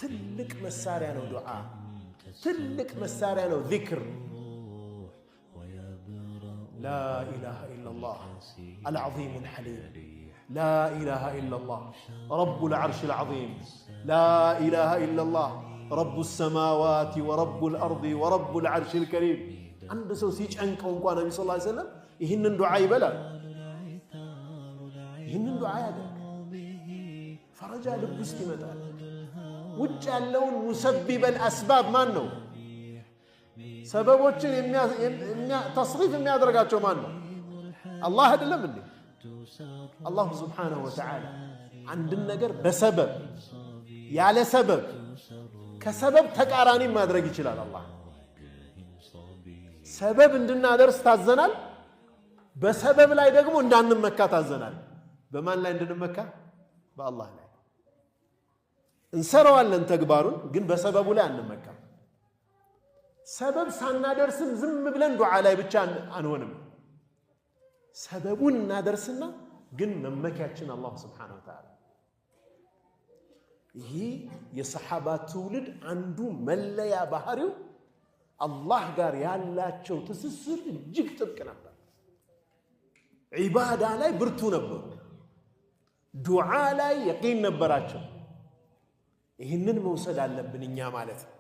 ትልቅ መሳሪያ ነው ዱዓ፣ ትልቅ መሳሪያ ነው ዚክር። لا إله إلا الله العظيم الحليم፣ لا إله إلا الله رب العرش العظيم፣ لا إله إلا الله رب السماوات ورب الأرض ورب العرش الكريم። አንድ ሰው ሲጨንቀው እንኳ ነቢ ስ ሰለም ይህንን ዱዓ ይበላል። ይህንን ዱዓ ያደርግ፣ ፈረጃ ልብ ውስጥ ይመጣል። ውጭ ያለውን مسبب الأسباب ማን ነው? ሰበቦችን تصريف የሚያደርጋቸው ማን ነው? አላህ አይደለም እንዴ? الله سبحانه وتعالى አንድን ነገር በሰበብ፣ ያለ ሰበብ፣ ከሰበብ ተቃራኒ ማድረግ ይችላል። አላህ ሰበብ እንድናደርስ ታዘናል። በሰበብ ላይ ደግሞ እንዳንመካ ታዘናል። በማን ላይ እንድንመካ? በአላህ ላይ። እንሰራዋለን ተግባሩን፣ ግን በሰበቡ ላይ አንመካም። ሰበብ ሳናደርስም ዝም ብለን ዱዓ ላይ ብቻ አንሆንም። ሰበቡን እናደርስና ግን መመኪያችን الله سبحانه وتعالى። ይህ የሰሓባ ትውልድ አንዱ መለያ ባህሪው አላህ ጋር ያላቸው ትስስር እጅግ ጥብቅ ነበር። ዒባዳ ላይ ብርቱ ነበሩ። ዱዓ ላይ የቂን ነበራቸው። ይህንን መውሰድ አለብን እኛ ማለት ነው።